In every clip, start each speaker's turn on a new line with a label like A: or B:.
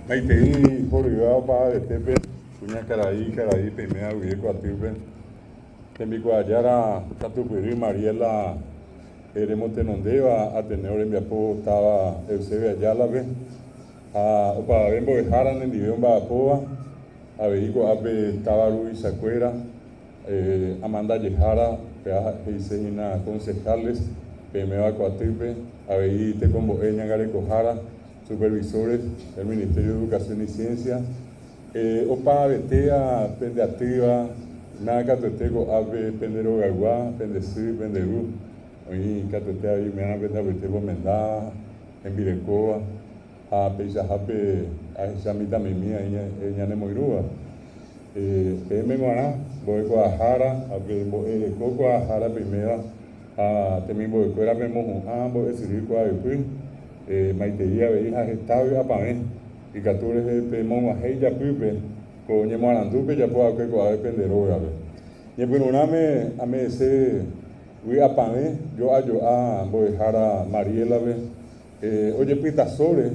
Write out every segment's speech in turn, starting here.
A: Maitei horyvéva opavavetépe, kuñakarai, karai peiméva guive ko atýpe. Tembikuaajára katupyry Mariela remotenondéva Ateneo rembiapo táva Eusebio Ayala-pe ha opavave mbo'ehára nendive omba'apóva, avei ko'ápe táva ruvichakuéra, amandajehára, péva he'ise hína concejales peiméva ko atýpe, avei tekombo'e ñangarekohára, supervisores del Ministerio de Educación y Ciencia, Opavetéva pende atýva, na katuete ko'ápe pende rogaygua, pende sy, pende ru, oĩ katuete avei umiarã pende apytépe omendáva, hembirekóva, ha peichahápe ahecha mitãmimi aĩ ñanemoirũva. Peẽme g̃uarã, mbo'ekuaahára ha pe mbo'ereko kuaahára peiméva ha temimbo'ekuéra pemohu'ã mbo'esyry kuaaypy, maitei avei ha heta vy'apavẽ. Ikatu rehe pemog̃uahẽ ijapýpe ko ñemoarandu pejapo va'ekue ko'ápe pende rógape. Ñepyrũrãme ame'ẽse vy'apavẽ jo'a jo'a mbo'ehára Mariela-pe ojepytasóre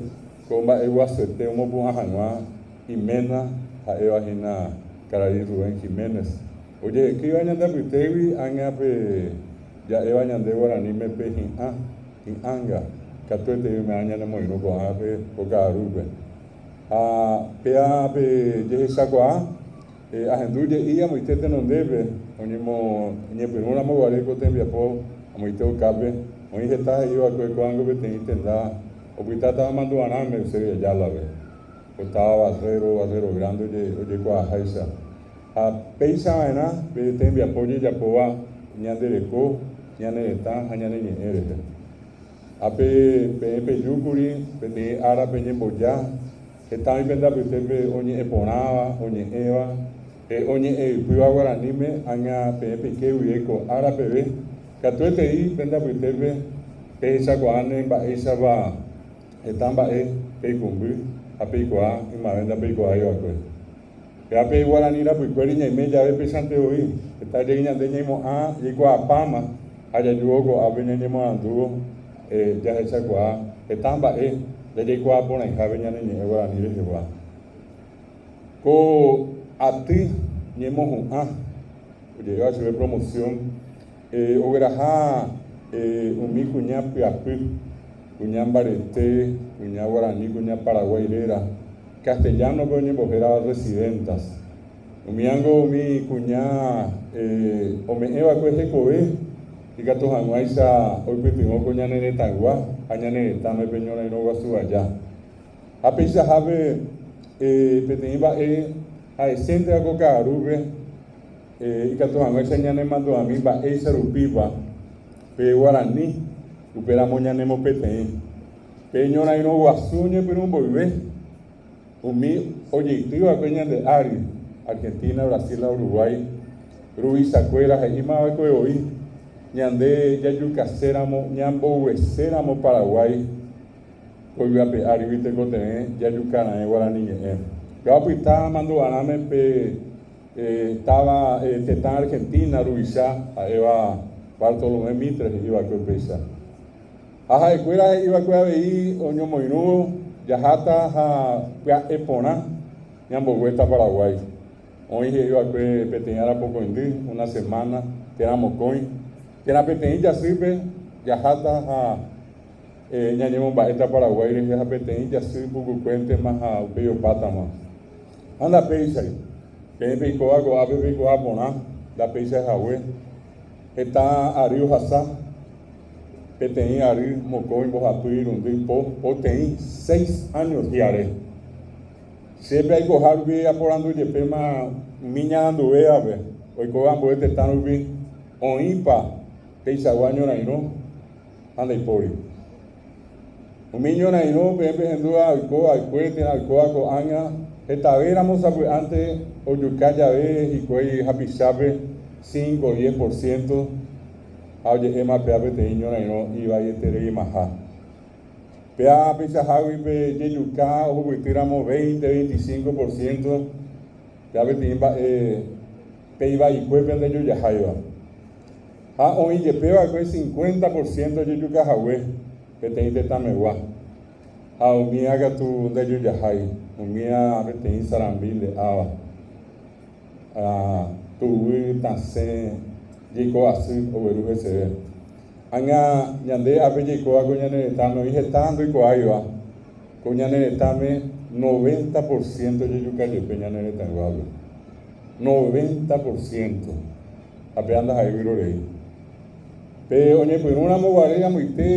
A: ko mba'eguasuete omopu'ã hag̃ua iména ha'éva hína karai Rubén Giménez. Ojehekýiva ñande apytégui ág̃a pe ja'éva ñande guaraníme pe hi'ã, hi'ãnga, katuetei ume'ã ñanemoirũ ko'ág̃ape ko ka'arúpe. Ha péa pe jehechakuaa, ahendu je'i amoite tenondépe, oñemoñepyrũ ramo guare ko tembiapo amoite okápe, oĩ heta he'i va'ekue ko'ág̃a peteĩ tenda opytátava mandu'arãme Eusebio Ayala-pe, ko táva Barrero, Barrero Grande ojekuaaháicha. Ha péicha va'erã pe tembiapo ojejapóva ñande reko, ñane retã ha ñane ñe'ẽ rehe. Ha pe peẽ pejúkuri peteĩ ára peñemboja, heta oĩ pende apytépe oñe'ẽ porãva, oñe'ẽva, pe oñe'ẽ ypýva guaraníme, ág̃a peẽ peike guive ko ára peve, katuetei pende apytépe pehechakuaáne mba'éichapa heta mba'e peikũmby ha peikuaa ymave ndapeikuaái va'ekue. Péva pe guarani rapykuéri ñaime jave peichante voi, heta jey ñande ñaimo'ã jaikuaapáma ha jajúvo ko'ápe ñañemoarandúvo jahechakuaa heta mba'e jajaikuaa porãihápe ñane ñe'ẽ guarani rehegua. Ko aty ñemohu'ã oje'éva chupe promoción ogueraha umi kuña pyapy, kuña mbarete, kuña guarani, kuña paraguái réra, Castellano-pe oñembohérava residentas. Umíango umi kuña ome'ẽva'ekue hekove ikatu hag̃uáicha oipytyvõ ko ñane retãygua ha ñane retãme pe ñorairõ guasu aja. Ha peichahápe peteĩ mba'e ha'esénteva ko ka'arúpe ikatu hag̃uáicha ñanemandu'ami mba'éicha rupípa pe guarani upéramo ñanemopeteĩ. Pe ñorairõ guasu oñepyrũ mboyve, umi ojeity va'ekue ñande ári, Argentina, Brasil ha Uruguay ruvichakuéra he'íma va'ekue voi, ñande jajukaséramo, ñambogueséramo Paraguái ko yvyape árigui tekotevẽ jajuka raẽ guarani ñe'ẽ. Péva opyta mandu'arãme pe táva tetã Argentina ruvicha ha'éva Bartolomé Mitre he'i va'ekue upéicha. Ha ha'ekuéra he'i va'ekue avei oñomoirũvo, Jaháta ha pya'e porã ñamboguéta Paraguái. Oĩ he'i va'ekue peteĩ ára pokõindy, una semana, térã mokõi, térã peteĩ jasýpe jaháta ha ñañemomba'éta Paraguái rehe ha peteĩ jasy pukukuéntema ha upéi opátama. Ha ndapéichai. Peẽ peikóva ko'ápe peikuaa porã ndapéichai hague. Heta ary ohasa. Peteĩ ary, mokõi, mbohapy, irundy, po, poteĩ, seis años hi'are. Che pe aikoha rupi aporandu jepéma umi ñaranduvévape oikóva ambue tetã rupi oĩpa peichagua ñorairõ ha ndaipóri. Umi ñorairõ peẽ pehendúva oiko va'ekue térã oikóva ko'ág̃a hetavéramo sapy'ánte ojuka jave hikuái hapichápe cinco, diez por ciento, Ha oje'éma péa peteĩ ñorairõ ivaietereimaha. Péa peichahágui pe jejuka ohupytýramo veinte, veinticinco por ciento, péa peteĩ mba'e pe ivaikuépe ndejojaháiva. Ha oĩ jepe va'ekue cincuenta por ciento ojejuka hague peteĩ tetãmegua. Ha umía katu ndajojahái, umía peteĩ sarambi nde'áva. Ha tuguy tasẽ jeiko asy ogueru heseve. Ág̃a ñande ápe jaikóva ko ñane retãme oĩ heta ndoikuaáiva ko ñane retãme noventa por ciento ojejuka jepe ñane retãyguápe. Noventa por ciento. Ha péva ndaha'éi vyrorei. Pe oñepyrũ ramo guare amoite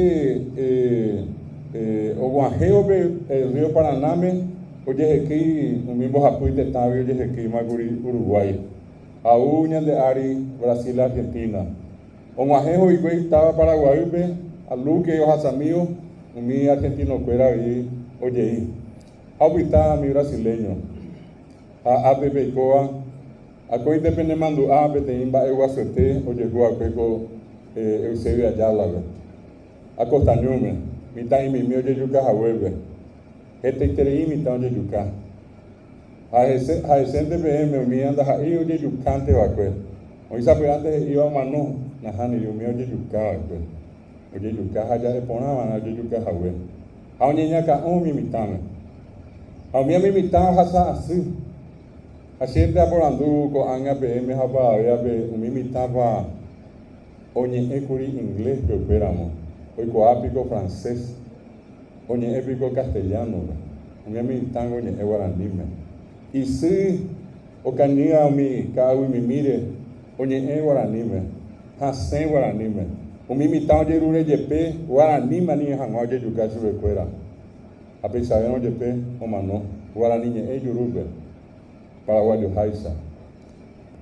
A: oguahẽvo pe rrío Paranáme ojehekýi umi mbohapy tetãgui ojehekýima kuri Uruguái ha ou ñande ári Brasil ha Argentina. Og̃uahẽvo hikuái táva Paraguaýpe ha Luque ohasamívo umi argentino-kuéra avei ojei ha opyta umi brasileño. Ha ápe peikóva Akóinte penemandu'a peteĩ mba'eguasuete ojehu va'ekue ko Eusebio Ayala-pe, Acosta Ñúme, mitã'imimi ojejuka haguépe. Hetaiterei mitã ojejuka. Ha hese, ha'esénte peẽme umíva ndaha'éi ojejukánte va'ekue. Oĩ sapy'ánte he'íva omano, nahániri umi ojejuka va'ekue. Ojejuka ha ja'e porã va'erã ojejuka hague. Ha oñeñakã'o umi mitãme. Ha umi umi mitã ohasa asy. Ha chénte aporandu ko'ág̃a peẽme ha opavavévape umi mitãpa oñe'ẽkuri inglés-pe upéramo, oikuaa piko francés, oñe'ẽ piko castellano-pe, umi mitãngo oñe'ẽ guaraníme. Isy okañýva umi ka'aguymimíre oñe'ẽ guaraníme, hasẽ guaraníme. Umi mitã ojerure jepe guaraníme ani hag̃ua ojejuka chupekuéra. Ha peichavérõ jepe omano guarani ñe'ẽ ijurúpe, paraguayoháicha.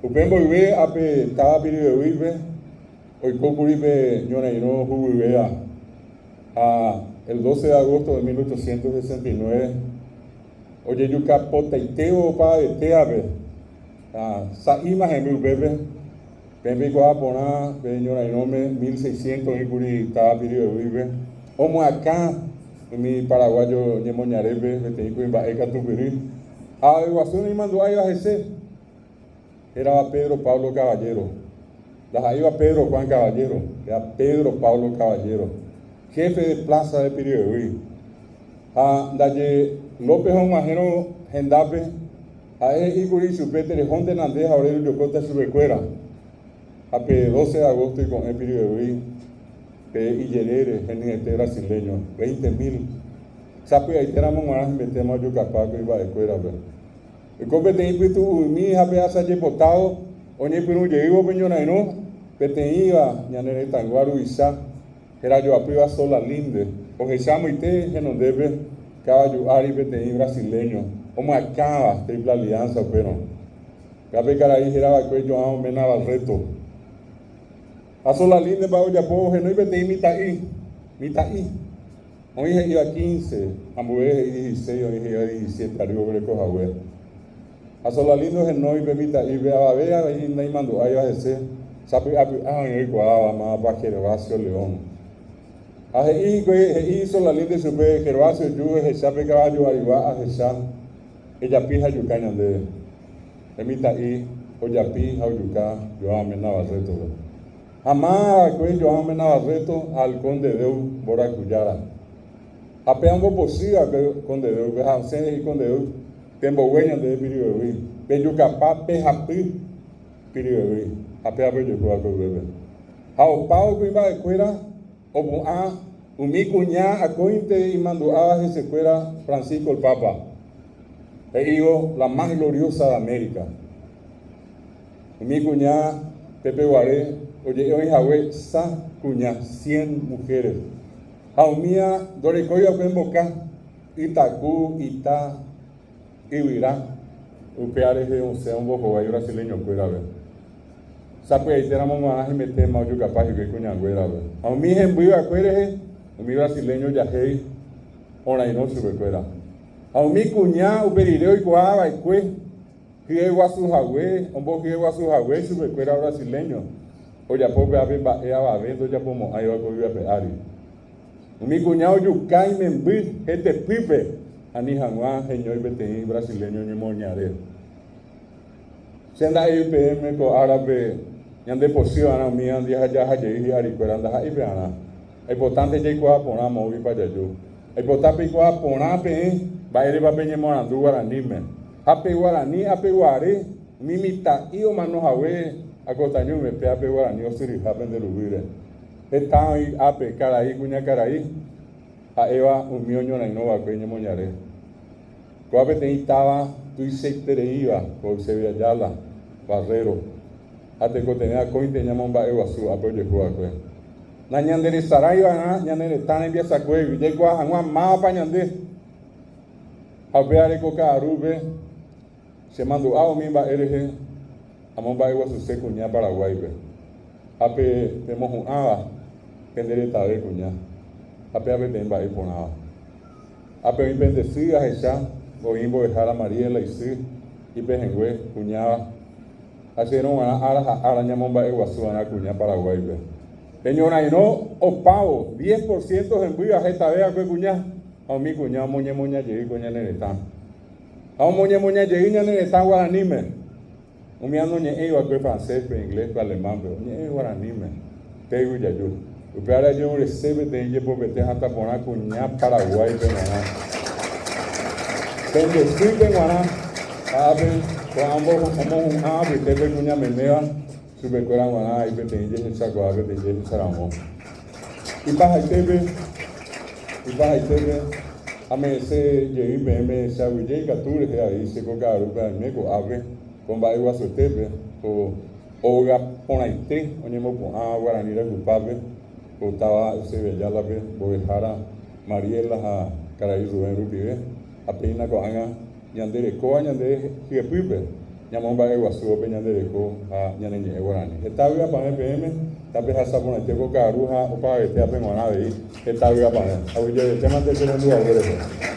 A: Upe mboyve ápe táva Piribebuy-pe oikókuri pe ñorairõ huguyvéva ha el 12 de agosto de 1869 ojejukapotaitévo opavetévape ha sa'íma hemby upépe. Peẽ peikuaa porã pe ñorairõme 1600 oĩkuri táva Piribebuy-pe omoakã umi paraguayo ñemoñarépe peteĩ kuimba'e katupyry ha yguasu naimandu'áiva hese, hérava Pedro Pablo Caballero. Ndaha'éiva Pedro Juan Caballero, héra Pedro Pablo Caballero, jefe de plaza de Piribebuy. Ha ndaje López og̃uahẽrõ hendápe, ha'e he'íkuri ichupe, Terehónte nande ha ore rojokóta chupekuéra. Ha pe doce de agosto iko'ẽ Piribebuy, Pe ijerére henyhẽte brasileño, veinte mil. Sapy'aite ramo g̃uarã hembetéma ojukapa kuimba'ekuérape. Oiko peteĩ pytu'u'ymi ha pe asajepotávo oñepyrũ jeývo pe ñorairõ, peteĩva ñane retãygua ruvicha herajoapýva Solalinde ohecha amoite henondépe kavaju ári peteĩ brasileño omyakãva Triple Alianza upérõ. Péa pe karai herava'ekue João Mena Barreto. Ha Solalinde mba'e ojapo ohenói peteĩ mitã'i, mitã'i. Oĩ he'íva quince, ambue he'i dieciséis, oĩ he'íva diecisiete ary oguereko hague. Ha Solalinde ohenói pe mitã'ípe avave avei naimandu'áiva hese, sapy'apy'a oĩ oikuaáva mávapa Gervasio León. Ha he'i hikuái, he'i Solalinde chupe, Gervasio eju ehecha pe kavaju arigua ahecha, ejapi ha ejuka ñandéve. Pe mitã'i ojapi ha ojuka João Mena Barreto-pe. Ha máva va'ekue João Mena Barreto ha Halcón de Deu mborakujára. Ha pe ombopochy va'ekue Conde Deu-pe ha osẽ he'i Conde Deu, Pembogue ñandéve Piribebuy, pejukapa pehapy Piribebuy. Ha péva pe ojehu va'ekue upépe. Ha opávo kuimba'ekuéra opu'ã umi kuña akóinte imandu'áva hesekuéra Francisco el Papa. He'ívo la más gloriosa de América. Umi kuña pépe guare oje'e oĩ hague sa kuña, cien mujeres. Ha umía ndorekói va'ekue mboka, ytaku, ita, yvyra, upéva rehe osẽ ombohovái brasileño-kuérape. Sapy'aitéramo g̃uarã hemetéma ojukapa hikuái kuñanguérape. Ha umi hemby va'ekue rehe, umi brasileño ojahéi orairõ chupekuéra. Ha umi kuña upe rire oikuaa va'ekue hyeguasu hague, ombohyeguasu hague chupekuéra brasileño, ojapo upéva pe mba'e avave ndojapomo'ãiva ko yvy ape ári. Umi kuña ojuka imemby hetepýpe ani hag̃ua heñói peteĩ brasileño ñemoñare. Che nda'éi peẽme ko árape ñande pochy va'erã umi andi ha jaha jey hi'arikuéra ndaha'éi pearã. Aipotánte jaikuaa porã moõguipa jaju. Aipota peikuaa porã peẽ mba'érepa peñemoarandu guaraníme. Ha pe guarani apeguare umi mitã'i omano hague Acostañúme, péa pe guarani osyryha pende ruguýre. Heta oĩ ápe karai kuñakarai ha'éva umi oñorairõ va'ekue ñemoñare. Kóva peteĩ táva tuichaitereíva ko Eusebio Ayala, Barrero, ha tekotevẽ akóinte ñamomba'eguasu ápe ojehu va'ekue. Nañanderesarái va'erã ñane retã rembiasakuégui jaikuaa hag̃ua mávapa ñande. Ha upévare ko ka'arúpe chemandu'a umi mba'e rehe amomba'eguasuse kuña Paraguáipe. Ha pe pemohu'ãva pende retave kuña, ha péva peteĩ mba'e iporãva. Ápe oĩ pende sy ahecha oĩ mbo'ehára Mariela isy ipehẽngue kuñáva ha che rog̃uarã ára ha ára ñamomba'eguasuva'erã kuña Paraguáipe. Pe ñorairõ opávo, diez por ciento hembýva hetave va'ekue kuña ha umi kuña omoñemoña jey ko ñane retã. Ha omoñemoña jey ñane retã guaraníme. Umi anoñe'ẽi va'ekue francés-pe, inglés-pe, alemán-pe, oñe'ẽ guaraníme, pégui jaju. Upévare ajeurese peteĩ jepopete hatã porã kuña Paraguáipe g̃uarã. Pende sýpe g̃uarã, ha ápe ko'ã omohu'ã apytépe kuña meméva, chupekuéra g̃uarã aĩ peteĩ jehechakuaa, peteĩ jehecharamo. Ipahaitépe, ipahaitépe, ame'ẽse jey peẽme che aguyje ikatu rehe avei che ko ka'arúpe aime ko'ápe, ko mba'e guasuetépe, ko óga porãite oñemopu'ã guarani rayhupápe, ko táva Eusebio Ayala-pe, mbo'ehára Mariela ha karai Rubén rupive, ha péina ko'ág̃a Ñande rekóva ñande hyepýpe, ñamomba'eguasúvo pe ñande reko ha ñane ñe'ẽ guarani. Heta vy'apavẽ peẽme, tapehasa porãite ko ka'aru ha opavavetévape g̃uarã avei heta vy'apavẽ. Aguyjevetémante che rendu hague rehe.